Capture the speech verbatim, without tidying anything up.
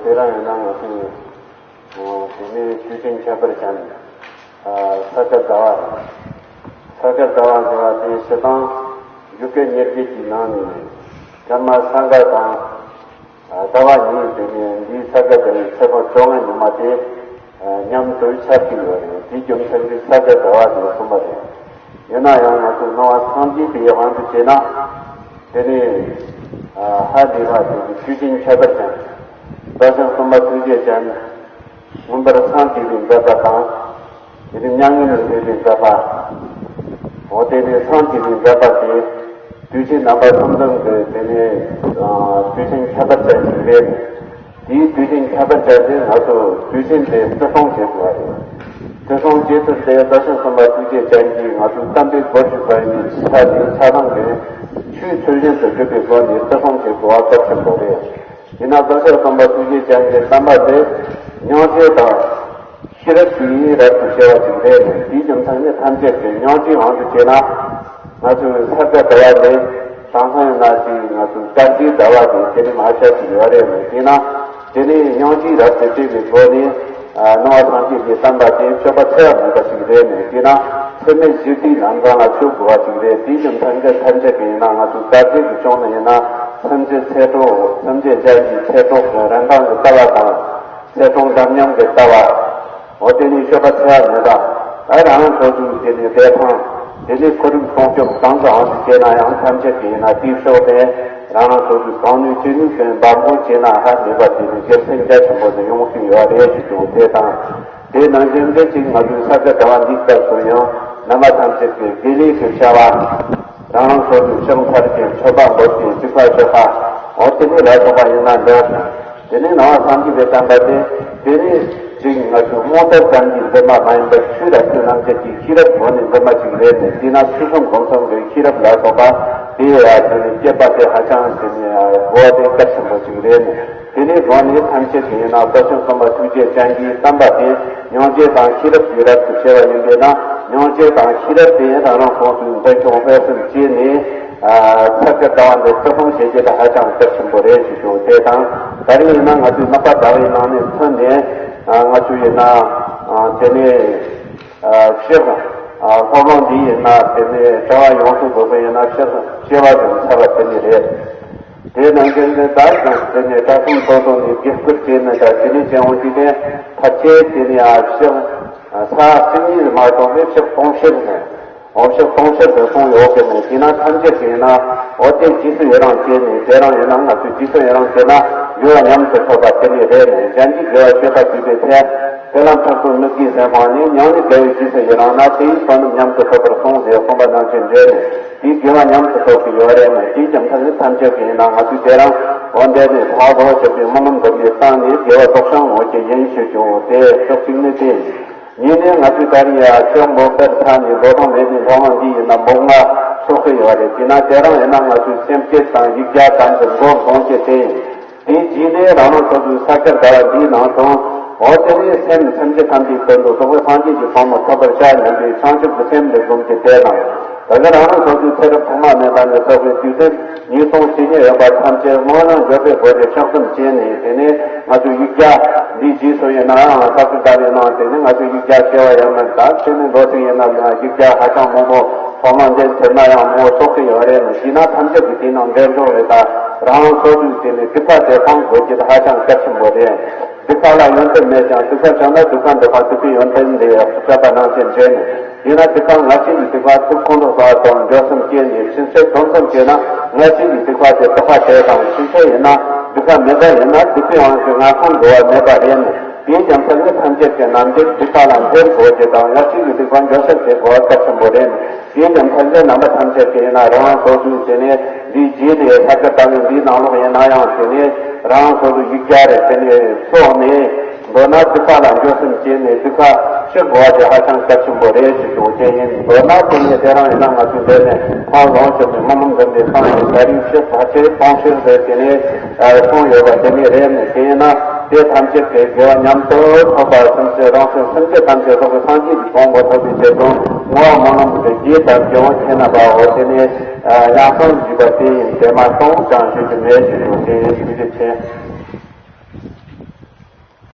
དེ་རང་ཡིན་ན་ང་ཚོས་དེ་ནས་དུས་ཆེན་ཁྱད་པར་ཅན་ས་ག་ཟླ་བ་རེད། ས་ག་ཟླ་བ་ཟེར་བ་དེ་སྤྱིར་བཏང་ཡུལ་སྐད་ཉེར་བརྒྱད་ཀྱི་ནང་ནས་སྐར་མ་སང་ག་དང་ཟླ་བ་གཉིས་དེ་ནས་འདིའི་ས་ག་ཟླ་བའི་ཚེས་པ་བཅོ་ལྔ་ཉི་མ་དེ་མཉམ་དུ་ཆགས་ཀྱི་ཡོད་རེད། དེའི་རྒྱུ་མཚན་གྱིས་ས་ག་ཟླ་བ་དེ་གསུངས་པ་རེད། ཡིན་ན་ཡང་ང་ཚོ་སྣང་བ་སངས་རྒྱས་པའི་དབང་དུ་བྱས་ན། དེ་ནས་ཧ་ལས་པ་དེ་ནི་དུས་ཆེན་ཁྱད་པར་ཅན། རྡོ་རྗེ་སེམས་དཔའ་ཐུགས་རྗེ་ཅན། མངོན་པར་སངས་རྒྱས་པའི་མཛད་པ་དང་། དེ་ནི་མྱ་ངན་ལས་འདས་པའི་མཛད་པ། འོ་དེ་ནི་སངས་རྒྱས་པའི་མཛད་པ་དེ། དུས་ཆེན་རྣམ་པ་གསུམ་འཛོམས་ཀྱི་དེ་ནི་དུས་ཆེན་ཁྱད་པར་ཅན་ཞིག་རེད། དེའི་དུས་ཆེན་ཁྱད་པར་ཅན་དེ་ང་ཚོ་དུས་ཆེན་དེ་བརྩི་སྲུང་བྱེད་དགོས་པ་རེད། བརྩི་སྲུང་བྱེད་ཐུབ་སྟེ་རྡོ་རྗེ་སེམས་དཔའ་ཐུགས་རྗེ་ཅན་གྱིས་ང་ཚོའི་བསྟན་པའི་སྒོ་ཕྱུག་པ་ཡི་ཆ་དེ་ཆ་ཚང་གི་ཆོས་ཚུལ་བཞིན་དུ་སྒྲུབ་པའི་སྒོ་ནས་བརྩི་སྲུང་བྱེད་དགོས་པ་གལ་ཆེན་པོ་རེད། ཡིན་ན་རྡོ་རྗེ་སེམས་དཔའ་ཐུགས་རྗེ་ཅན་གྱི་བསྟན་པ་དེ་སྙིང་རྗེ་དང་། ཤེས་རབ་ཀྱིས་རབ་ཏུ་ཕྱེ་བ་ཞིག་རེད། དེའི་རྒྱུ་མཚན་ནི་ཐམས་ཅད་ཀྱི་སྙིང་རྗེའི་དབང་དུ་བྱས་ན། ང་ཚོས་ས་ག་ཟླ་བ་ལས་དེང་སང་ཡིན་ན་ཅིག་ང་ཚོའི་དཀར་ཟས་ཟླ་བ་དེ་དེ་ནི་མ་ཤར་གྱི་ཡོད་རེད་མོད། དེས་ན་དེ་ནི་སྙིང་རྗེའི་རབ་ཏུ་ཕྱེ་བའི་སྒོ་ནས་སྣང་བ་སངས་རྒྱས་ཀྱི་བསྟན་པ་དེ་སྤྱོད་པ་འཚེ་བ་མེད་པ་ཞིག་རེད་མོད། དེས་ན་འཚེ་མེད་ཞི་བདེའི་ལམ་སྒང་ལ་ཞུགས་དགོས་པ་ཞིག་རེད། དེའི་རྒྱུ་མཚན་གྱིས་ཐམས་ཅད་ཀྱི་ཡིན་ན་ང་ཚོའི་དཀར་ཟས་ཀྱི་གཞུང་ནས་ཡིན་ན་སེམས་ཅན་ཚེ་གྲོགས་སེམས་ཅན་གཞན་གྱི་ཚེ་གྲོགས་ཀྱི་རིན་ཐང་གི་ལྟ་བ་དང་། ཚེ་གྲོགས་འདྲ་མཉམ་གྱི་ལྟ་བ། འོ་དེ་ནི་སྤྱོད་པ་འཚེ་བ་མེད་པ། ཨ་རང་རང་སོ་སོའི་དེ་ནི་བདེ་ཐང་། དེ་ནི་ཁོར་ཡུག་སྲུང་སྐྱོབ་གང་གི་དབང་དུ་བྱས་ན་ཡང་ཐམས་ཅད་ཀྱིས་ཡིན་ན་དེའི་ཕྱོགས་དེ་རང་རང་སོ་སོའི་གང་ནུས་ཅི་ནུས་ཀྱིས་འབད་འབུངས་བྱས་ན་ཧ་ལས་པ་དེ་ནི་སྒེར་སེམས་རྒྱ་ཆེན་པོ་དེ་ཡོང་གི་ཡོད་རེད་ཅེས་ཀྱང་དེ་དང་། དེ་ནང་བཞིན་འདི་གཅིག་ང་ཚོའི་ས་ག་ཟླ་བ་འདིའི་སྐབས་སུ་ཡང་རྣམ་པ་ཐམས་ཅད་ཀྱིས་དགེ་ལས་ཀྱི་བྱ་བ། རང་རང་སོ་སོའི་ཕྱག་མཐར་ཕྱིན་མཆོད་པ་འབུལ་ཏེ་སྡིག་པ་སྤྱོད་པ། འོ་དེ་ནི་ལ་སོགས་པ་ཡིན་ན་འདྲ། དེ་ནས་ནང་བ་སངས་རྒྱས་པའི་བསྟན་པ་དེ། དེ་ནི་ཅིག་ང་ཚོའི་རྨོངས་དད་ཙམ་གྱིས་འཛིན་པ་མ་ཡིན་པར་ཆོས་རབ་ཏུ་རྣམ་འབྱེད་ཀྱི་ཤེས་རབ་སྒོ་ནས་འཛིན་པ་ཅིག་རེད་ནས། དེས་ན་ཆོས་གསུམ་སྒོམ་གསུམ་གྱི་ཤེས་རབ་ལ་སོགས་པ་དེ་ཡ་དེ་ནི་སྐྱེད་པ་དེ་ཧ་ཅང་དེ་ནི་དགོས་པ་དེ་གལ་ཆེན་པོ་ཅིག་རེད་ནས། དེ་ནས་སྒོ་ནས་ཐམས་ཅད་ཀྱིས་ཡིན་ན་རྡོ་རྗེ་སེམས་དཔའ་ཐུགས་རྗེ་ཅན་གྱི་བསྟན་པ་དེ་སྙིང་རྗེ་དང་ཤེས་རབ་ཀྱིས་རབ་ཏུ་ཕྱེ་བ་ཡིན་པས་ན། སྙིང་རྗེ་དང་ཤེས་རབ་དེ་རང་རང་སོ་སོའི་འདོད་ཆུང་སྤེལ་གསུམ་བྱས་ནས། ས་ག་ཟླ་བ་འདི་བརྩི་སྲུང་བྱེད་རྒྱུ་དེ་ཧ་ཅང་གལ་ཆེན་པོ་རེད་ཞུ་རྒྱུ་དེ་དང་། ད་རིང་ཡིན་ན་ང་ཚོའི་ནག་པ་ཟླ་བའི་ནང་ནས་ཐོན་ནས་ང་ཚོ་ཡིན་ན་དེ་ནས་ཕྱིར་སློབ་གླིང་འདི་ཡིན་ན་དེ་ནས་གྲྭ་བ་ཡོངས་སུ་རྫོགས་པ་ཡིན་ན་ཕྱིར་སྐྱེ་བ་དང་ཚར་བ་དེ་ནི་རེད། དེ་ནང་བཞིན་དུ་ད་ཀྱང་དེ་ནས་གྲྭ་གསུམ་ཚོགས་གཙོ་ནས་དགེ་བསྐུལ་བྱས་ནས་ད་དེ་ནས་ཀྱང་འོང་གི་ནས་ཕར་ཆེར་དེ་ནས་ཨ་ཕྱིར་ས་གཅིག་གཉིས་མ་གཏོགས་པའི་ཕྱིར་སྟོང་ཕྱིར་ནས་འོ་ཕྱིར་སྟོང་ཕྱིར་དུ་སོང་ཡོད་པས་ནས། དེས་ན་ཐམས་ཅད་ཀྱིས་ན་འོ་དེ་རྗེས་སུ་ཡི་རང་བྱས་ནས། དེ་རང་ཡིན་ན་ང་ཚོས་རྗེས་སུ་ཡི་རང་བྱས་ན་དགེ་བ་མཉམ་དུ་ཐོབ་པ་དེ་ནི་རེད་ནས། གཞན་གྱིས་དགེ་བ་སྤྱོད་པ་བྱས་པའི་ཚེ། དེ་ལ་མཐར་ཐུག་མི་དགེའི་སེམས་སྤངས་ནས། མྱང་ནས་དགེ་བའི་རྗེས་སུ་ཡི་རང་ན། དེ་ཡི་བསོད་ནམས་མཉམ་དུ་ཐོབ་པར་གསུངས་ཟེར་གསུངས་པ་ནང་བཞིན་རེད་ནས། དེའི་དགེ་བ་མཉམ་དུ་ཐོབ་ཀྱི་ཡོད་རེད་མོད། དེའི་རྒྱུ་མཚན་ནི་ཐམས་ཅད་ཀྱིས་ཡིན་ན་ང་ཚོའི་དེ་རིང་འོ་འདས་ནས་ཕར་འགྲོ་ཆོག་པའི་སྨོན་ལམ་འདི་ནི་བཏང་ནས་དགེ་བ་རྫོགས་བྱང་ངོ་སྤྲོད་ཡིན་ཞུ་རྒྱུ་དེ་ཕྱོགས་གཅིག་ནི་དེ་ཡིན། གཉིས་ནས་ང་ཚོས་ད་རིང་ཡ་ཆོས་མོ་པར་ཚ་ནས་འགྲོ་སྟངས་མེད་ནས་འགྲོ་སྟངས་འདི་ཡིན་ན་འབུམ་ལྔ་ཚོགས་ཀྱི་ཡོད་རེད། དེས་ན་དེ་རིང་ཡིན་ན་ང་ཚོའི་སེམས་བསྐྱེད་དང་ཡིག་བརྒྱ་ཙམ་གྱི་འགྲོ་འགྲོ་བྱེད་དེ་ཡིན། དེའི་རྗེས་ནས་རང་རང་སོ་སོའི་ས་སྐྱ་ཟླ་བ་འདིའི་ནང་དུ་འོ་དེ་ནས་སེམས་སེམས་ཅན་ཐམས་ཅད་དོན་དུ་རྫོགས་པའི་སངས་རྒྱས་ཀྱི་གོ་འཕང་ཐོབ་པར་བྱ་སྙམ་པའི་བྱང་ཆུབ་ཀྱི་སེམས་ལས་བཟུང་སྟེ་བསྡད་དང་། ད་ག་རང་རང་སོ་སོའི་ཚེ་རབས་ཐོག་མ་མེད་པ་ནས་ཐོབ་པའི་དུས་ཚོད་ཉིས་སྟོང་ཞེ་གཉིས་ཡོད་པ་ཐམས་ཅད་སྨོན་ལམ་འབྱོར་པའི་སྒོ་ནས་ཕྱག་རྩོམ་བྱས་ནས། དེ་ནས་ང་ཚོས་ཡིག་བརྒྱ་འདིའི་རྗེས་སུ་ཡིན་ནའང་ས་སྐྱ་ཟླ་བའི་ནང་དེ་ནས་ང་ཚོས་ཡིག་བརྒྱ་བྱས་པ་ཡང་མིན། ད་དེ་ནས་ལོ་གཅིག་ཡིན་ན་ཡང་ཡིག་བརྒྱ་ཧ་ཅང་མང་པོ་ཐོག་མ་འདི་ཚེ་ན་ཡང་མང་པོ་ཚོགས་ཀྱི་ཡོད་རེད་ནས། ཡིན་ན་ཐམས་ཅད་ཀྱིས་དེའི་ནང་འབྲེལ་འགྲོ་རེད། ད་རང་རང་སོ་སོའི་དེ་ནས་སྡིག་པ་དེ་སྤང་དགོས་ཀྱི་ཧ་ཅང་གལ་ཆེན་པོ་རེད། སྡིག་པ་ལ་ཡོན་ཏན་མེད་ཀྱང་སྡིག་པ་བྱས་ན་སྡིག་པ་འདི་དག་སྡིག་པའི་ཡོན་ཏན་ལས་སྐྱེས་པ་ནང་བཞིན་རེད་ནས། ཡིན་ན་སྡིག་པ་སྔ་ཕྱི་ཡི་སྡིག་པ་ཚུར་ཁོང་དུ་ཟ་བ་དང་འགྲོ་སེམས་སྐྱེས་ནས་ཕྱིན་ཆད་སྡོམ་སེམས་སྐྱེས་ན་སྔ་ཕྱི་ཡི་སྡིག་པ་དེ་དག་པ་དེ་དང་ཕྱིན་ཆད་ཡིན་ན་སྡིག་པ་མེད་པ་ཡིན་ན་སྡིག་པའི་དབང་གིས་སྔ་སོང་འགྲོ་བ་མེད་པ་རེད་ནས། དེའི་རྒྱུ་མཚན་ནི་ཐམས་ཅད་ཀྱི་རྣམ་འགྱུར་སྡིག་པ་ལ་འཛེམ་དགོས་ཀྱི་དང་། སྔ་ཕྱི་ཡི་སྡིག་པ་འགྲོ་སེམས་སྐྱེ་དགོས་པ་གལ་ཆེན་པོ་རེད་ནས། དེའི་རྒྱུ་མཚན་ནི་རྣམ་པ་ཐམས་ཅད་ཀྱིས་ཡིན་ན་རང་རང་སོ་སོའི་དེ་ནས་འདིའི་རྗེས་ལ་ས་སྐྱ་ཟླ་བའི་འདིའི་ནང་ལོགས་ཡིན་ན་ཡང་དེ་ནས་རང་རང་སོ་སོའི་ཡིག་བརྒྱ་རེ་དེ་ནས་ཚོགས་ནས། མདོར་ན་སྡིག་པ་ལ་འགྱོད་སེམས་བསྐྱེད་ནས་སྡིག་པ་ཞི་དགོས་པ་དེ་ཧ་ཅང་གལ་ཆེན་པོ་རེད་ཞེས་ཀྱང་བཤད་ཡིན། མདོར་ན་དེ་ནས་དེ་རིང་ཡིན་ན་ང་ཚོས་འདི་ནས་ཕར་ལོངས་སྤྱོད་པའི་སྨོན་ལམ་འདི་འདྲའི་བཏང་ནས་ད་རིང་ཕྱིར་ཕལ་ཆེར་སྟོང་ཕྱིར་རེ་དེ་ནས་སོང་ཡོད་པ་དེ་ནས་རེད་ནས། དེ་ཡིན་ན་དེ་ཐམས་ཅད་ཀྱི་དགེ་བ་མཉམ་དུ་ཐོབ་པ་སེམས་ཅན་རང་སེམས་སེམས་ཅན་ཐམས་ཅད་རྫོགས་པའི་སངས་རྒྱས་ཀྱི་གོ་འཕང་ཐོབ་པའི་ཆེད་དུ་བསྔོ་བ་སྨོན་ལམ་གྱི་རྗེས་ལ་མགོན་པོ་མཁྱེན་རྣམ་པ་འོ་དེ་ནས་ཡང་སོང་བཞུགས་པ་དེ་ཡིན། དེ་མ་གཏོགས་ཅང་ཞུ་རྒྱུ་མེད་ཞུ་རྒྱུ་དེ་ཡིན། ཐུགས་རྗེ་ཆེ།